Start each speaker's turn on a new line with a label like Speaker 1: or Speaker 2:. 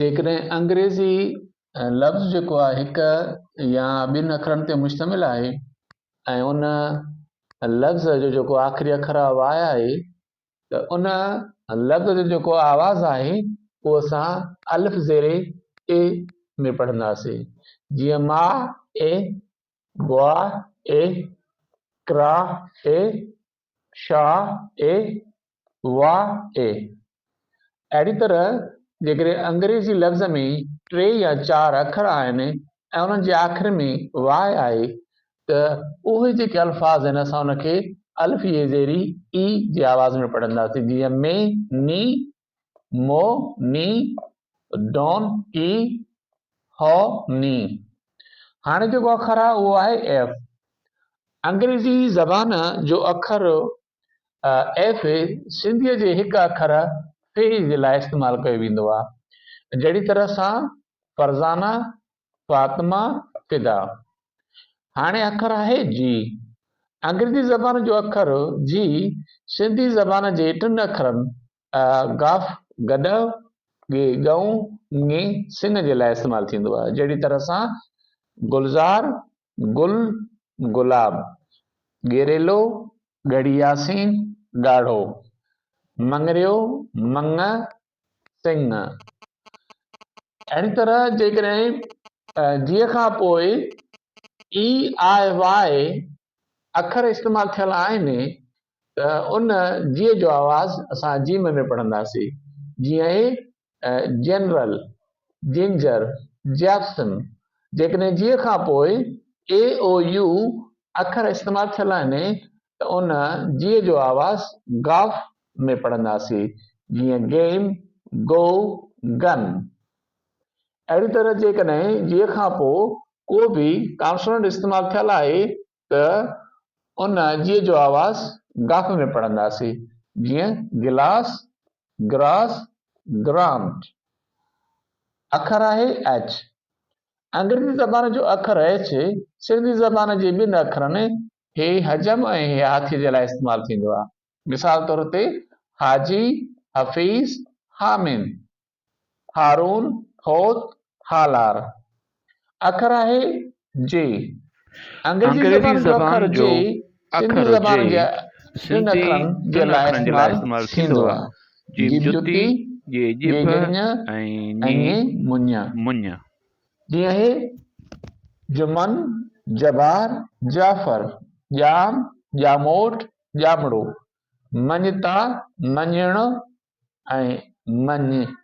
Speaker 1: جيڪڏهن انگريزي لفظ جيڪو آهي هڪ يا ٻن اکرن تي مشتمل آهي ۽ ان لفظ جو جيڪو آخري اکر آهي واء آهي ته ان لفظ جو جيڪو آواز آهي اهو اسان الف زير اي ۾ پڙهنداسين جيئن ما اي گوا اي ڪرا اي شا اي وا اي. اهڙي طرح جيڪڏهن انگريزي لفظ ۾ ٽي يا چار اکر آهن ۽ انهن جي آخر ۾ واء آهي ته اهي جيڪي الفاظ آهن اسان ان کي الف يي زيري اي جي آواز ۾ پڙهنداسين جيئن مي، ني، مو، ني، ڊون، ڪي، هو، ني. هاڻي جيڪو اکر آهي اهو آهي ايف. انگريزي زبان جو اکر ايف سنڌيء جي هڪ اکر ف جي لاء استعمال ڪيو ويندو آهي. جهڙي طرح سان فرزانه، فاطمه، فدا. هاڻي اکر آهي جي. انگريزي زبان جو اکر جي سنڌي زبان جي ٽن اکرن گاف، گڏهه، ڳي، ڳئون، ڱي، سڱ جي لاء استعمال ٿيندو آهي. جهڙي طرح سان گلزار، گل، گلاب، ڳيريلو، ڳڙهي ياسين، ڳاڙهو، مڱريو، مڱ، سڱ. اهڙي طرح جيڪڏهن جيء کان پوء اي، آء، واء اکر استعمال ٿيل آهن ته ان جيء جو آواز اسان جيم ۾ پڙهنداسين جيئن اهي جنرل، جنجر، جيپسن. جيڪڏهن جيء کان پوء اي، او، يو اکر استعمال ٿيل آهن ته ان جيء جو آواز گاف ۾ پڙهنداسين جيئن گيم، گو، گن. اهڙي طرح جيڪڏهن جيء کان پوء ڪو به ڪانسوننٽ استعمال ٿيل آهي ته ان جيء جو آواز گاف ۾ پڙهنداسين جيئن گلاس، گراس، گرانٽ. اکر آهي ايڇ. انگريزي زبان جو اکر ايڇ سنڌي زبان جي ٻن اکرن هي حجم ۽ هي هاٿي جي لاء استعمال ٿيندو آهي. مثال طور تي حاجي، حفيظ، حامد. هارون، هوت، هالار. اکر آهي جي. انگريزي
Speaker 2: انگريزي
Speaker 1: زبان جو اکر
Speaker 2: زبان جو
Speaker 1: جي سنڌي
Speaker 2: اکر
Speaker 1: زبان
Speaker 2: جي
Speaker 1: جي ٽن
Speaker 2: سنڌي
Speaker 1: اکرن جي
Speaker 2: ٽن
Speaker 1: لاء
Speaker 2: اکرن جي لاء
Speaker 1: استعمال
Speaker 2: استعمال
Speaker 1: ٿيندو
Speaker 2: ٿيندو
Speaker 1: آهي.
Speaker 2: آهي. جيم
Speaker 1: جيم
Speaker 2: جتي،
Speaker 1: جتي،
Speaker 2: جي
Speaker 1: جي
Speaker 2: ڄڀ
Speaker 1: ڄڃ
Speaker 2: ۽
Speaker 1: ۽
Speaker 2: ڃي
Speaker 1: ڃي مڃ.
Speaker 2: مڃ.
Speaker 1: جيئن هي جمن، جبار، جعفر، ڄام، ڄاموٽ، ڄامڙو، مڃتا، مڃڻ ۽ مڃ.